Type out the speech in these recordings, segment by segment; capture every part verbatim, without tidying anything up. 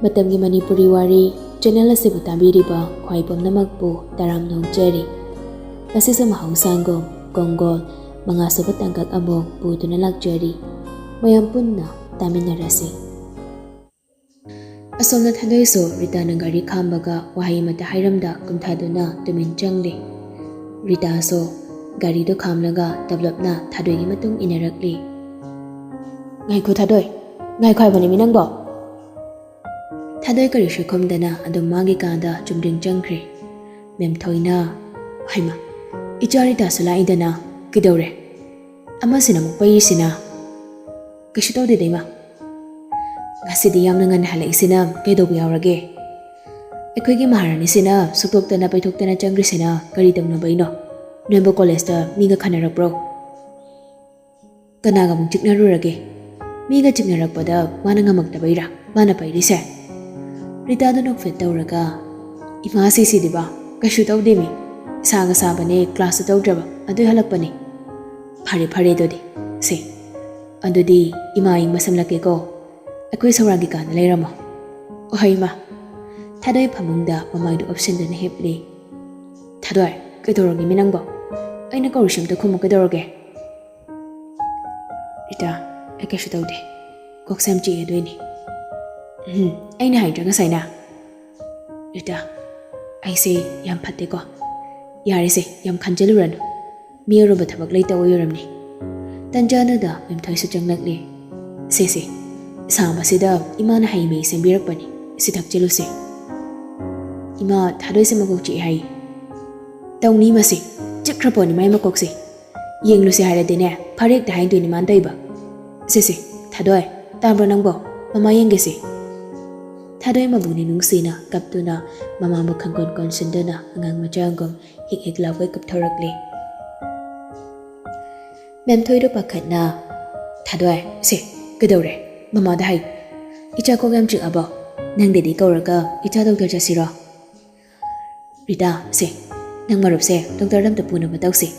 ꯃꯇꯝꯒꯤ ꯃꯅꯤꯄꯨꯔꯤ ꯋꯥꯔꯤ ꯆꯦꯅꯦꯜ ꯑꯁꯤꯕꯨ ꯇꯥꯕꯤꯔꯤꯕ ꯈ꯭ꯋꯥꯏ ꯄꯨꯝꯅꯃꯛꯄꯨ ꯇꯔꯥꯝꯅ ꯑꯣꯛꯆꯔꯤ꯫ ꯉꯁꯤꯁꯨ ꯃꯍꯧꯁꯥꯒꯨꯝ ꯀꯣꯡꯒꯣꯜ ꯃꯉꯥꯁꯨꯕ ꯇꯥꯡꯀꯛ ꯑꯃꯨꯛ ꯄꯨꯗꯨꯅ ꯂꯥꯛꯆꯔꯤ꯫ ꯃꯌꯥꯝ ꯄꯨꯟꯅ ꯇꯥꯃꯤꯟꯅꯔꯁꯤ꯫ ꯑꯁꯣꯝꯅ ꯊꯥꯗꯣꯏꯁꯨ ꯔꯤꯇꯥꯅ ꯒꯥꯔꯤ ꯈꯥꯝꯕꯒ ꯋꯥꯍꯩ ꯑꯃꯠꯇ ꯍꯥꯏꯔꯝꯗ ꯀꯨꯝꯊꯗꯨꯅ ꯇꯨꯃꯤꯟ ꯆꯪꯂꯤ꯫ ꯔꯤꯇꯥꯁꯨ ꯒꯥꯔꯤꯗꯨ ꯈꯥꯝꯂꯒ ꯇꯞꯂꯞꯅ ꯊꯥꯗꯣꯏꯒꯤ ꯃꯇꯨꯡ ꯏꯟꯅꯔꯛꯂꯤ꯫ "ꯉꯥꯏꯈꯣ ꯊꯥꯗꯣꯏ, ꯉꯥꯏꯈꯣ ꯍꯥꯏꯕꯅꯤꯃꯤ ꯅꯪꯕꯣ!" ꯊꯥꯗꯣꯏ ꯀꯔꯤꯁꯨ ꯈꯨꯝꯗꯅ ꯑꯗꯨꯝ ꯃꯥꯒꯤ ꯀꯥꯗ ꯆꯨꯝꯗ꯭ꯔꯤꯡ ꯆꯪꯈ꯭ꯔꯦ꯫ ꯃꯦꯝꯊꯣꯏꯅ, "ꯍꯩꯃꯥ, ꯏꯆꯥ ꯔꯤꯇꯥꯁꯨ ꯂꯥꯛꯏꯗꯅ, ꯀꯩꯗꯧꯔꯦ? ꯑꯃꯁꯤꯅ ꯑꯃꯨꯛ ꯄꯩꯔꯤꯁꯤꯅ?" "ꯀꯩꯁꯨ ꯇꯧꯗꯦꯗ ꯏꯃꯥ꯫ ꯉꯁꯤꯗꯤ ꯌꯥꯝꯅ ꯉꯟꯅ ꯍꯜꯂꯛꯏꯁꯤꯅ ꯀꯩꯗꯧꯕ ꯌꯥꯎꯔꯒꯦ? ꯑꯩꯈꯣꯏꯒꯤ ꯃꯍꯥꯔꯥꯅꯤꯁꯤꯅ ꯁꯨꯛꯇꯣꯛꯇꯅ ꯄꯩꯊꯣꯛꯇꯅ ꯆꯪꯈ꯭ꯔꯤꯁꯤꯅ ꯀꯔꯤ ꯇꯧꯅꯕꯩꯅꯣ? ꯅꯣꯏꯕꯨ ꯀꯣꯂꯦꯖꯇ ꯃꯤꯒ ꯈꯟꯅꯔꯛꯄ꯭ꯔꯣ? ꯀꯅꯥꯒ ꯑꯃꯨꯛ ꯆꯤꯛꯅꯔꯨꯔꯒꯦ? ꯃꯤꯒ ꯆꯤꯛꯅꯔꯛꯄꯗ ꯃꯥꯅ ꯉꯝꯃꯛꯇꯕꯩꯔꯥ ꯃꯥꯅ ꯄꯩꯔꯤꯁꯦ?" ꯔꯤꯇꯥꯗ ꯅꯣꯛꯐꯦꯠ ꯇꯧꯔꯒ, "ꯏꯃꯥ ꯁꯤꯁꯤꯗꯤꯕ, ꯀꯩꯁꯨ ꯇꯧꯗꯦꯃꯤ꯫ ꯁꯥꯒ ꯁꯥꯕꯅꯦ, ꯀ꯭ꯂꯥꯁꯁꯨ ꯇꯧꯗ꯭ꯔꯕ, ꯑꯗꯨꯏ ꯍꯜꯂꯛꯄꯅꯦ꯫ ꯐꯔꯦ ꯐꯔꯦ ꯑꯗꯨꯗꯤ, ꯁꯦ, ꯑꯗꯨꯗꯤ ꯏꯃꯥ ꯑꯩ ꯃꯁꯝꯂꯛꯀꯦꯀꯣ꯫ ꯑꯩꯈꯣꯏ ꯁꯧꯔꯥꯒꯤ ꯀꯥꯗ ꯂꯩꯔꯝꯃꯣ꯫" "ꯑꯣꯍꯩ ꯏꯃꯥ!" ꯊꯥꯗꯣꯏ ꯐꯃꯨꯡꯗ ꯃꯃꯥꯏꯗꯨ ꯑꯣꯞꯁꯤꯟꯗꯨꯅ ꯍꯤꯞꯂꯤ꯫ "ꯊꯥꯗꯣꯏ, ꯀꯩꯗꯧꯔꯒꯦꯃꯤ ꯅꯪꯕꯣ? ꯑꯩꯅ ꯀꯧꯔꯤꯁꯤ ꯑꯝꯇ ꯈꯨꯝꯃꯨ, ꯀꯩꯗꯧꯔꯒꯦ?" "ꯔꯤꯇꯥ, ꯑꯩ ꯀꯩꯁꯨ ꯇꯧꯗꯦ꯫ ꯀꯣꯛꯁꯦ ꯌꯥꯝ ꯆꯤꯛꯑꯦ ꯑꯗꯨꯏꯅꯦ꯫" "ꯎꯝ, ꯑꯩꯅ ꯍꯥꯏꯗ꯭ꯔꯥ ꯉꯁꯥꯏꯅ?" "ꯔꯤꯇꯥ, ꯑꯩꯁꯦ ꯌꯥꯝ ꯐꯠꯇꯦꯀꯣ꯫ ꯌꯥꯔꯦꯁꯦ, ꯌꯥꯝ ꯈꯟꯖꯤꯜꯂꯨꯔꯅꯨ꯫ ꯃꯤ ꯑꯔꯨꯕ ꯊꯕꯛ ꯂꯩꯇ ꯑꯣꯏꯔꯝꯅꯤ꯫" ꯇꯟꯖꯥꯗꯨꯗ ꯃꯦꯝꯊꯣꯏꯁꯨ ꯆꯪꯂꯛꯂꯦ꯫ "ꯁꯦ ꯁꯦ, ꯁꯥꯕꯁꯤꯗ ꯏꯃꯥꯅ ꯍꯩ ꯃꯍꯤ ꯁꯦꯝꯕꯤꯔꯛꯄꯅꯤ꯫ ꯁꯤ ꯊꯛꯆꯤꯜꯂꯨꯁꯦ꯫" "ꯏꯃꯥ, ꯊꯥꯗꯣꯏꯁꯦ ꯃꯀꯣꯛ ꯆꯤꯛꯑꯦ ꯍꯥꯏ꯫" "ꯇꯧꯅꯤ ꯃꯁꯤ꯫ ꯆꯤꯛꯈ꯭ꯔ ꯄꯣꯠꯅꯤ ꯃꯥꯏ ꯃꯀꯣꯛꯁꯦ꯫ ꯌꯦꯡꯂꯨꯁꯦ ꯍꯥꯏꯔꯗꯤꯅꯦ, ꯐꯔꯦ ꯍꯦꯛꯇ ꯍꯥꯏꯗꯣꯏꯅꯤ ꯃꯥꯅ ꯇꯧꯏꯕ꯫ ꯁꯦ ꯁꯦ, ꯊꯥꯗꯣꯏ, ꯇꯥꯕ꯭ꯔꯣ ꯅꯪꯕꯣ? ꯃꯃꯥ ꯌꯦꯡꯒꯦꯁꯦ꯫" ꯊꯥꯗꯣꯏ ꯃꯕꯨꯡꯅꯤ ꯅꯨꯡꯁꯤꯅ ꯀꯞꯇꯨꯅ ꯃꯃꯥꯕꯨ ꯈꯪꯀꯣꯟ ꯀꯣꯟꯁꯤꯟꯗꯨꯅ ꯑꯉꯥꯡ ꯃꯆꯥꯒꯨꯝ ꯍꯤꯛ ꯍꯤꯛ ꯂꯥꯎꯒꯩ ꯀꯞꯊꯣꯔꯛꯂꯦ꯫ ꯃꯦꯝꯊꯣꯏꯗꯨ ꯄꯥꯈꯠꯅ, "ꯊꯥꯗꯣꯏ, ꯁꯦ, ꯀꯩꯗꯧꯔꯦ? ꯃꯃꯥꯗ ꯍꯥꯏ꯫ ꯏꯆꯥ ꯀꯣꯛ ꯌꯥꯝ ꯆꯤꯛꯑꯕꯣ? ꯅꯪ ꯗꯦꯗꯤ ꯀꯧꯔꯒ ꯏꯆꯥ ꯗꯣꯛꯇꯔ ꯆꯠꯁꯤꯔꯣ?" "ꯔꯤꯇꯥ, ꯁꯦ, ꯅꯪ ꯃꯔꯨꯞꯁꯦ ꯗꯣꯛꯇꯔꯗ ꯑꯝꯇ ꯄꯨꯅꯕ ꯇꯧꯁꯤ꯫"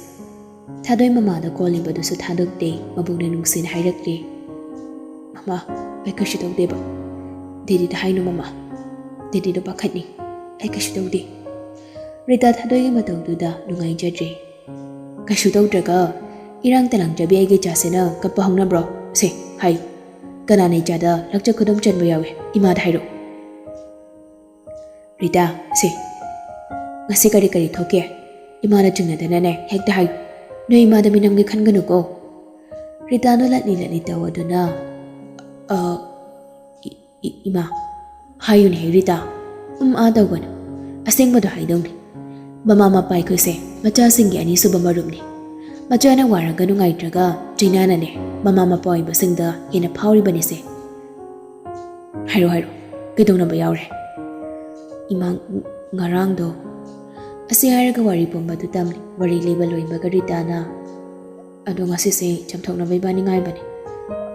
ꯊꯥꯗꯣꯏ ꯃꯃꯥꯗ ꯀꯣꯜꯂꯤꯕꯗꯨꯁꯨ ꯊꯥꯗꯣꯛꯇꯦ, ꯃꯕꯨꯡꯅ ꯅꯨꯡꯁꯤꯅ ꯍꯥꯏꯔꯛꯂꯦ꯫ "ꯃꯃꯥ, ꯑꯩ ꯀꯩꯁꯨ ꯇꯧꯗꯦꯕ꯫ ꯗꯦꯗꯤꯗ ꯍꯥꯏꯅꯨ ꯃꯃꯥ꯫ ꯗꯦꯗꯤꯗꯣ ꯄꯥꯈꯠꯅꯤ꯫ ꯑꯩ ꯀꯩꯁꯨ ꯇꯧꯗꯦ꯫ ꯔꯤꯇꯥ ꯊꯥꯗꯣꯏꯒꯤ ꯃꯇꯧꯗꯨꯗ ꯅꯨꯡꯉꯥꯏꯖꯗ꯭ꯔꯦ꯫ ꯀꯩꯁꯨ ꯇꯧꯗ꯭ꯔꯒ ꯏꯔꯥꯡ ꯇꯂꯥꯡꯖꯕꯤ ꯑꯩꯒꯤ ꯏꯆꯥꯁꯤꯅ ꯀꯞꯄ ꯍꯧꯅꯕ꯭ꯔꯣ? ꯁꯦ, ꯍꯥꯏꯌꯨ꯫ ꯀꯅꯥꯅ ꯏꯆꯥꯗ ꯂꯥꯛꯆ ꯈꯨꯗꯣꯝ ꯆꯟꯕ ꯌꯥꯎꯏ? ꯏꯃꯥꯗ ꯍꯥꯏꯔꯛꯎ꯫ ꯔꯤꯇꯥ, ꯁꯦ, ꯉꯁꯤ ꯀꯔꯤ ꯀꯔꯤ ꯊꯣꯛꯀꯦ? ꯏꯃꯥꯅ ꯆꯤꯡꯅꯗꯅꯅꯦ ꯍꯦꯛꯇ ꯍꯥꯏꯌꯨ꯫ ꯅꯣꯏ ꯏꯃꯥꯗ ꯃꯤꯅꯝꯒꯤ ꯈꯟꯒꯅꯨꯀꯣ꯫ ꯔꯤꯇꯥꯗꯣ ꯂꯠꯂꯤ ꯂꯠꯂꯤ ꯇꯧ ꯑꯗꯨꯅ, "ꯑ, ꯏ-, ꯏ-, ꯏꯃꯥ, ꯍꯥꯏꯌꯨꯅꯦ ꯔꯤꯇꯥ, ꯎꯝ ꯑꯥ ꯇꯧꯒꯅꯨ꯫ ꯑꯁꯦꯡꯕꯗꯣ ꯍꯥꯏꯗꯧꯅꯤ꯫ ꯃꯃꯥ ꯃꯄꯥ ꯑꯩꯈꯣꯏꯁꯦ ꯃꯆꯥꯁꯤꯡꯒꯤ ꯑꯅꯤꯁꯨꯕ ꯃꯔꯨꯞꯅꯤ꯫ ꯃꯆꯥꯅ ꯋꯥꯔꯒ ꯅꯨꯡꯉꯥꯏꯇ꯭ꯔꯒ ꯆꯩꯅꯥꯅꯅꯦ ꯃꯃꯥ ꯃꯄꯥ ꯑꯣꯏꯕꯁꯤꯡꯗ ꯍꯦꯟꯅ ꯐꯥꯎꯔꯤꯕꯅꯤꯁꯦ꯫ ꯍꯥꯏꯔꯣ, ꯍꯥꯏꯔꯣ, ꯀꯩꯗꯧꯅꯕ ꯌꯥꯎꯔꯦ?" ꯏꯃꯥ, ꯉꯔꯥꯡꯗꯣ꯫ ꯑꯁꯤ ꯍꯥꯏꯔꯒ ꯋꯥꯔꯤ ꯄꯨꯝꯕꯗꯨ ꯇꯝꯂꯤ꯫ ꯋꯥꯔꯤ ꯂꯤꯕ ꯂꯣꯏꯕꯒ ꯔꯤꯇꯥꯅ, "ꯑꯗꯣ ꯉꯁꯤꯁꯦ ꯆꯝꯊꯣꯛꯅꯕ ꯏꯕꯥꯅꯤ ꯉꯥꯏꯕꯅꯦ꯫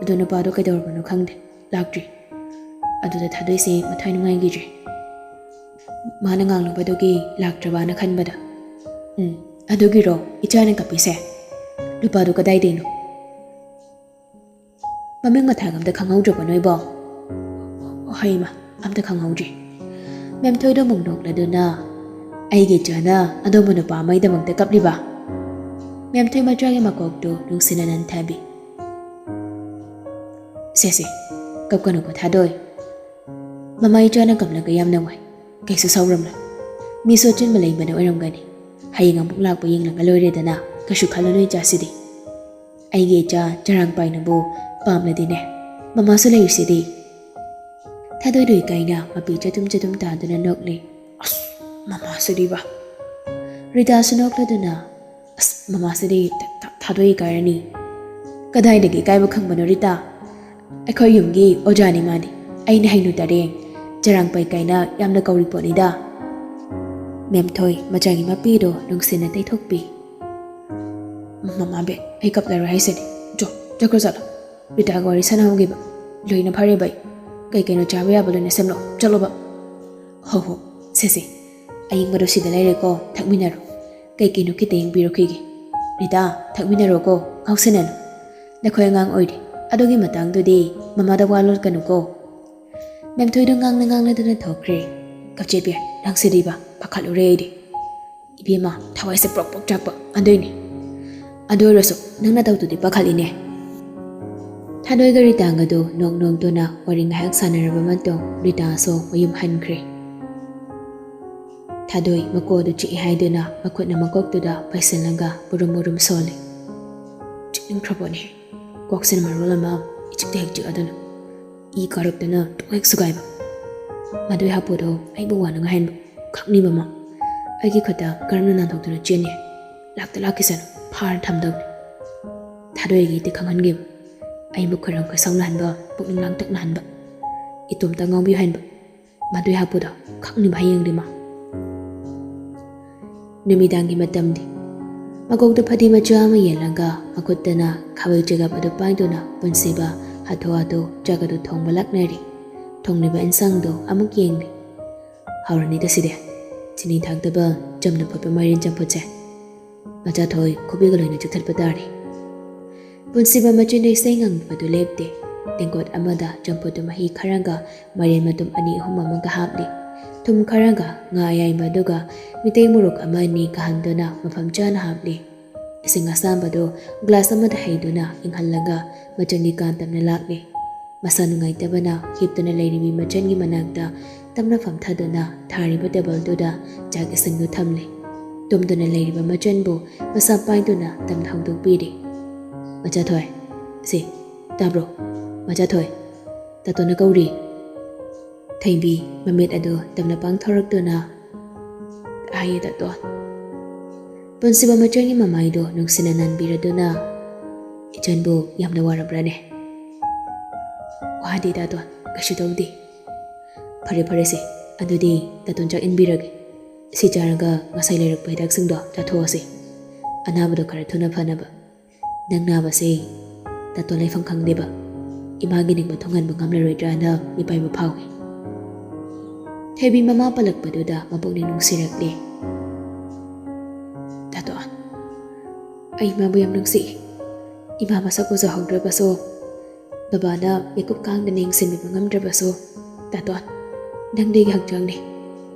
ꯑꯗꯣ ꯅꯨꯄꯥꯗꯣ ꯀꯩꯗꯧꯔꯕꯅꯣ ꯈꯪꯗꯦ, ꯂꯥꯛꯇ꯭ꯔꯤ꯫" ꯑꯗꯨꯗ ꯊꯥꯗꯣꯏꯁꯦ ꯃꯊ꯭ꯋꯥꯏ ꯅꯨꯡꯉꯥꯏꯈꯤꯗ꯭ꯔꯦ꯫ ꯃꯥꯅ ꯉꯥꯡꯂꯨꯕꯗꯨꯒꯤ ꯂꯥꯛꯇ꯭ꯔꯕꯅ ꯈꯟꯕꯗ꯫ "ꯎꯝ, ꯑꯗꯨꯒꯤꯔꯣ ꯏꯆꯥꯅ ꯀꯞꯄꯤꯁꯦ? ꯅꯨꯄꯥꯗꯣ ꯀꯗꯥꯏꯗꯩꯅꯣ? ꯃꯃꯤꯡ ꯃꯊꯥꯒ ꯑꯝꯇ ꯈꯪꯍꯧꯗ꯭ꯔꯕꯣ ꯅꯣꯏꯕꯣ?" "ꯍꯣꯏ ꯏꯃꯥ, ꯑꯝꯇ ꯈꯪꯍꯧꯗ꯭ꯔꯤ꯫" ꯃꯦꯝꯊꯣꯏꯗꯣ ꯑꯃꯨꯛ ꯅꯣꯛꯂꯗꯨꯅ, "ꯑꯩꯒꯤ ꯏꯆꯥꯅ ꯑꯗꯨꯝꯕ ꯅꯨꯄꯥ ꯑꯃꯒꯤꯗꯃꯛꯇ ꯀꯞꯂꯤꯕ?" ꯃꯦꯝꯊꯣꯏ ꯃꯆꯥꯒꯤ ꯃꯀꯣꯛꯇꯨ ꯅꯨꯡꯁꯤꯅ ꯅꯟꯊꯕꯤ꯫ "ꯁꯦ, ꯁꯦ, ꯀꯞꯀꯅꯨꯀꯣ ꯊꯥꯗꯣꯏ꯫ ꯃꯃꯥ ꯏꯆꯥꯅ ꯀꯞꯂꯒ ꯌꯥꯝꯅ ꯋꯥꯏ꯫ ꯀꯩꯁꯨ ꯁꯥꯎꯔꯝꯂꯣꯏ꯫ ꯃꯤꯁꯨ ꯑꯆꯤꯟꯕ ꯂꯩꯕꯅ ꯑꯣꯏꯔꯝꯒꯅꯤ꯫ ꯍꯌꯦꯡ ꯑꯃꯨꯛ ꯂꯥꯛꯄ ꯌꯦꯡꯂꯒ ꯂꯣꯏꯔꯦꯗꯅ꯫ ꯀꯩꯁꯨ ꯈꯜꯂꯨꯅꯨ ꯏꯆꯥꯁꯤꯗꯤ꯫ ꯑꯩꯒꯤ ꯏꯆꯥ ꯆꯔꯥꯡ ꯄꯥꯏꯅꯕꯨ ꯄꯥꯝꯂꯗꯤꯅꯦ, ꯃꯃꯥꯁꯨ ꯂꯩꯔꯤꯁꯤꯗꯤ꯫" ꯊꯥꯗꯣꯏꯗꯣ ꯏꯀꯥꯏꯅ ꯃꯄꯤ ꯆꯗꯨꯝ ꯆꯗꯨꯝ ꯇꯥꯗꯨꯅ ꯅꯣꯛꯂꯤ꯫ "ꯑꯁ, ꯃꯃꯥꯁꯤꯗꯤꯕ꯫" ꯔꯤꯇꯥꯁꯨ ꯅꯣꯛꯂꯗꯨꯅ, "ꯑꯁ, ꯃꯃꯥꯁꯤꯗꯤ ꯊ-, ꯊ-, ꯊꯥꯗꯣꯏ ꯏꯀꯥꯏꯔꯅꯤ꯫" "ꯀꯗꯥꯏꯗꯒꯤ ꯏꯀꯥꯏꯕ ꯈꯪꯕꯅꯣ ꯔꯤꯇꯥ? ꯑꯩꯈꯣꯏ ꯌꯨꯝꯒꯤ ꯑꯣꯖꯥꯅꯤ ꯃꯥꯗꯤ꯫ ꯑꯩꯅ ꯍꯩꯅꯨ ꯇꯔꯦꯡ, ꯆꯔꯥꯡ ꯄꯩ ꯀꯥꯏꯅ ꯌꯥꯝꯅ ꯀꯧꯔꯤ ꯄꯣꯠꯅꯤꯗ꯫" ꯃꯦꯝꯊꯣꯏ ꯃꯆꯥꯒꯤ ꯃꯄꯤꯗꯣ ꯅꯨꯡꯁꯤꯅ ꯇꯩꯊꯣꯛꯄꯤ꯫ "ꯃꯃꯥ ꯕꯦ, ꯑꯩ ꯀꯞꯂꯔꯣꯏ ꯍꯥꯏꯁꯤꯅꯤ꯫ ꯆꯣ, ꯆꯠꯈ꯭ꯔꯣ ꯆꯠꯂꯣ꯫ ꯔꯤꯇꯥꯒ ꯋꯥꯔꯤ ꯁꯥꯟꯅꯍꯧꯈꯤꯕ ꯂꯣꯏꯅ ꯐꯔꯦꯕ ꯑꯩ꯫ ꯀꯩ ꯀꯩꯅꯣ ꯆꯥꯕ ꯌꯥꯕ ꯂꯣꯏꯅ ꯁꯦꯝꯂꯣ꯫ ꯆꯠꯂꯣꯕ꯫" "ꯍꯣ ꯍꯣ, ꯁꯦ ꯁꯦ, ꯑꯌꯤꯡꯕꯗꯣ ꯁꯤꯗ ꯂꯩꯔꯦꯀꯣ, ꯊꯛꯃꯤꯟꯅꯔꯣ꯫ ꯀꯩ ꯀꯩꯅꯣ ꯈꯤꯇ ꯌꯦꯡꯕꯤꯔꯨꯈꯤꯒꯦ꯫ ꯔꯤꯇꯥ, ꯊꯛꯃꯤꯟꯅꯔꯣꯀꯣ, ꯉꯥꯎꯁꯤꯟꯅꯅꯨ꯫ ꯅꯈꯣꯏ ꯑꯉꯥꯡ ꯑꯣꯏꯔꯤ, ꯑꯗꯨꯒꯤ ꯃꯇꯥꯡꯗꯨꯗꯤ ꯃꯃꯥꯗ ꯋꯥ ꯂꯣꯠꯀꯅꯨꯀꯣ꯫" ꯃꯦꯝꯊꯣꯏꯗꯨ ꯉꯥꯡꯅ ꯉꯥꯡꯅꯗꯨꯅ ꯊꯣꯛꯈ꯭ꯔꯦ꯫ "ꯀꯞꯆꯦꯠꯄꯤ, ꯅꯪꯁꯤꯗꯤꯕ, ꯄꯥꯈꯠꯂꯨꯔꯦ ꯑꯩꯗꯤ꯫ ꯏꯕꯦꯝꯃ, ꯊꯋꯥꯏꯁꯦ ꯄ꯭ꯔꯣꯛ ꯄ꯭ꯔꯣꯛ ꯆꯥꯛꯄ ꯑꯗꯨꯏꯅꯤ꯫ ꯑꯗꯨ ꯑꯣꯏꯔꯁꯨ ꯅꯪ ꯅꯇꯧꯗꯨꯗꯤ ꯄꯥꯈꯠꯂꯤꯅꯦ꯫" ꯊꯥꯗꯣꯏꯒ ꯔꯤꯇꯥꯒꯗꯨ ꯅꯣꯛ ꯅꯣꯛꯇꯨꯅ ꯋꯥꯔꯤ ꯉꯥꯏꯍꯥꯛ ꯁꯥꯟꯅꯔꯕ ꯃꯇꯨꯡ ꯔꯤꯇꯥꯁꯨ ꯃꯌꯨꯝ ꯍꯟꯈ꯭ꯔꯦ꯫ ꯊꯥꯗꯣꯏ ꯃꯀꯣꯛ ꯑꯗꯨ ꯆꯤꯛꯏ ꯍꯥꯏꯗꯨꯅ ꯃꯈꯨꯠꯅ ꯃꯀꯣꯛꯇꯨꯗ ꯄꯥꯏꯁꯤꯜꯂꯒ ꯃꯨꯔꯨꯝ ꯃꯨꯔꯨꯝ ꯁꯣꯜꯂꯤ꯫ ꯆꯤꯛꯅꯤꯡꯈ꯭ꯔꯕꯣꯅꯦ꯫ ꯀꯣꯛꯁꯤꯅ ꯃꯔꯣꯜ ꯑꯃ ꯏꯆꯤꯛꯇ ꯍꯦꯛ ꯆꯤꯛꯑꯗꯨꯅ꯫ ꯏ ꯀꯥꯔꯛꯇꯅ ꯇꯣꯛ ꯍꯦꯛ ꯁꯨꯒꯥꯏꯕ꯫ ꯃꯗꯨꯏ ꯍꯥꯄꯨꯗꯣ ꯑꯩꯕꯨ ꯋꯥꯅ ꯉꯥꯏꯍꯟꯕ꯫ ꯈꯪꯅꯤꯕ ꯃꯥ꯫ ꯑꯩꯒꯤ ꯈꯨꯠꯇ ꯀꯔꯝꯅ ꯅꯥꯟꯊꯣꯛꯇꯨꯅ ꯆꯦꯟꯅꯤ? ꯂꯥꯛꯇ ꯂꯥꯛꯈꯤꯁꯅꯨ꯫ ꯐꯥꯔ ꯊꯝꯗꯧꯅꯤ꯫ ꯊꯥꯗꯣꯏꯒꯤ ꯏꯗꯤ ꯈꯪꯍꯟꯈꯤꯕ꯫ ꯑꯩꯕꯨ ꯈꯣꯏꯔꯝ ꯈꯣꯏꯁꯥꯎꯅꯍꯟꯕ, ꯄꯨꯛꯅꯤꯡ ꯂꯥꯡꯇꯛꯅꯍꯟꯕ, ꯏꯇꯣꯝꯇ ꯉꯥꯎꯕꯤꯍꯟꯕ꯫ ꯃꯗꯨꯏ ꯍꯥꯄꯨꯗꯣ ꯈꯪꯅꯤꯕ ꯍꯌꯦꯡꯗꯤ ꯃꯥ꯫ ꯅꯨꯃꯤꯗꯥꯡꯒꯤ ꯃꯇꯝꯗꯤ꯫ ꯃꯀꯣꯛꯇ ꯐꯗꯤ ꯃꯆꯥ ꯑꯃ ꯌꯦꯜꯂꯒ ꯃꯈꯨꯠꯇꯅ ꯈꯥꯕꯩ ꯆꯦꯒꯞ ꯑꯗꯨ ꯄꯥꯏꯗꯨꯅ ꯄꯨꯟꯁꯤꯕ ꯍꯥꯊꯨ ꯍꯥꯊꯨ ꯆꯥꯛ ꯑꯗꯨ ꯊꯣꯡꯕ ꯂꯥꯛꯅꯔꯤ꯫ ꯊꯣꯡꯂꯤꯕ ꯏꯟꯁꯥꯡꯗꯣ ꯑꯃꯨꯛ ꯌꯦꯡꯂꯤ꯫ ꯍꯥꯎꯔꯅꯤꯗ ꯁꯤꯗꯤ꯫ ꯆꯤꯅꯤ ꯊꯥꯛꯇꯕ ꯆꯝꯅ ꯐꯨꯠꯄ ꯃꯥꯏꯔꯦꯟ ꯆꯝꯐꯨꯠꯁꯦ꯫ ꯃꯆꯥꯊꯣꯏ ꯈꯨꯕꯤꯒ ꯂꯣꯏꯅ ꯆꯤꯛꯊꯠꯄ ꯇꯥꯔꯦ꯫ ꯄꯨꯟꯁꯤꯕ ꯃꯆꯤꯟꯗ ꯏꯁꯩ ꯉꯪꯕꯗꯨ ꯂꯦꯞꯇꯦ꯫ ꯇꯦꯡꯀꯣꯠ ꯑꯃꯗ ꯆꯝꯐꯨꯠꯇꯨ ꯃꯍꯤ ꯈꯔꯒ ꯃꯥꯏꯔꯦꯟ ꯃꯇꯨꯝ ꯑꯅꯤ ꯑꯍꯨꯝ ꯑꯃꯒ ꯍꯥꯞꯂꯤ꯫ ꯊꯨꯝ ꯈꯔꯒ ꯉꯥ ꯑꯌꯥꯏꯕ ꯑꯗꯨꯒ ꯃꯤꯇꯩ ꯃꯣꯔꯣꯛ ꯑꯃ ꯑꯅꯤ ꯀꯥꯍꯟꯗꯨꯅ ꯃꯐꯝ ꯆꯥꯅ ꯍꯥꯞꯂꯤ꯫ ꯏꯁꯤꯡ ꯑꯁꯥꯕꯗꯨ ꯒ꯭ꯂꯥꯁ ꯑꯃꯗ ꯍꯩꯗꯨꯅ ꯏꯪꯍꯜꯂꯒ ꯃꯆꯟꯒꯤ ꯀꯥ ꯇꯝꯅ ꯂꯥꯛꯂꯤ꯫ ꯃꯁꯥ ꯅꯨꯡꯉꯥꯏꯇꯕꯅ ꯍꯤꯞꯇꯨꯅ ꯂꯩꯔꯤꯕꯤ ꯃꯆꯟꯒꯤ ꯃꯅꯥꯛꯇ ꯇꯞꯅ ꯐꯝꯊꯗꯨꯅ ꯊꯥꯔꯤꯕ ꯇꯦꯕꯜꯗꯨꯗ ꯆꯥꯛ ꯏꯁꯤꯡꯗꯨ ꯊꯝꯂꯤ꯫ ꯇꯨꯝꯗꯨꯅ ꯂꯩꯔꯤꯕ ꯃꯆꯟꯕꯨ ꯃꯁꯥ ꯄꯥꯏꯗꯨꯅ ꯇꯞꯅ ꯍꯧꯗꯣꯛꯄꯤꯔꯤ꯫ "ꯃꯆꯥꯊꯣꯏ, ꯁꯤ, ꯇꯥꯕ꯭ꯔꯣ? ꯃꯆꯥꯊꯣꯏ, ꯇꯥꯇꯣꯟꯅ ꯀꯧꯔꯤ꯫" ꯊꯣꯏꯕꯤ ꯃꯃꯤꯠ ꯑꯗꯨ ꯇꯞꯅ ꯄꯥꯡꯊꯣꯔꯛꯇꯨꯅ, "ꯇꯥꯏꯌꯦ ꯇꯥꯇꯣꯟ꯫" ꯄꯨꯟꯁꯤꯕ ꯃꯆꯟꯒꯤ ꯃꯃꯥꯏꯗꯨ ꯅꯨꯡꯁꯤꯅ ꯅꯥꯟꯕꯤꯔꯗꯨꯅ, "ꯏꯆꯟꯕꯨ ꯌꯥꯝꯅ ꯋꯥꯔꯕ꯭ꯔꯥꯅꯦ?" "ꯋꯥꯗꯦ ꯇꯥꯇꯣꯟ, ꯀꯩꯁꯨ ꯇꯧꯗꯦ꯫" "ꯐꯔꯦ ꯐꯔꯦꯁꯦ, ꯑꯗꯨꯗꯤ ꯇꯥꯇꯣꯟ ꯆꯥꯛ ꯏꯟꯕꯤꯔꯒꯦ꯫ ꯁꯤ ꯆꯥꯔꯒ ꯉꯁꯥꯏ ꯂꯩꯔꯛꯄ ꯍꯤꯗꯥꯛꯁꯤꯡꯗꯣ ꯆꯥꯊꯣꯛꯑꯁꯤ꯫ ꯑꯅꯥꯕꯗꯣ ꯈꯔ ꯊꯨꯅ ꯐꯅꯕ꯫ ꯅꯪ ꯅꯥꯕꯁꯦ ꯇꯥꯇꯣꯟ ꯂꯩꯐꯝ ꯈꯪꯗꯦꯕ꯫ ꯏꯃꯥꯒꯤ ꯅꯤꯡꯕ ꯊꯨꯡꯍꯟꯕ ꯉꯝꯂꯔꯣꯏꯗ꯭ꯔꯥꯅ ꯃꯤꯄꯥꯏꯕ ꯐꯥꯎꯏ꯫" ꯊꯣꯏꯕꯤ ꯃꯃꯥ ꯄꯜꯂꯛꯄꯗꯨꯗ ꯃꯄꯨꯛꯅꯤꯡ ꯅꯨꯡꯁꯤꯔꯛꯂꯦ꯫ "ꯇꯥꯇꯣꯟ, ꯑꯩ ꯏꯃꯥꯕꯨ ꯌꯥꯝ ꯅꯨꯡꯁꯤ꯫ ꯏꯃꯥ ꯃꯁꯛ ꯎꯖꯍꯧꯗ꯭ꯔꯕꯁꯨ, ꯕꯕꯥꯅ ꯃꯤꯀꯨꯞ ꯀꯥꯡꯗꯅ ꯌꯦꯡꯁꯤꯟꯕꯤꯕ ꯉꯝꯗ꯭ꯔꯕꯁꯨ, "ꯇꯥꯇꯣꯟ, ꯅꯪꯗꯤ ꯑꯩꯒꯤ ꯍꯛꯆꯥꯡꯅꯤ꯫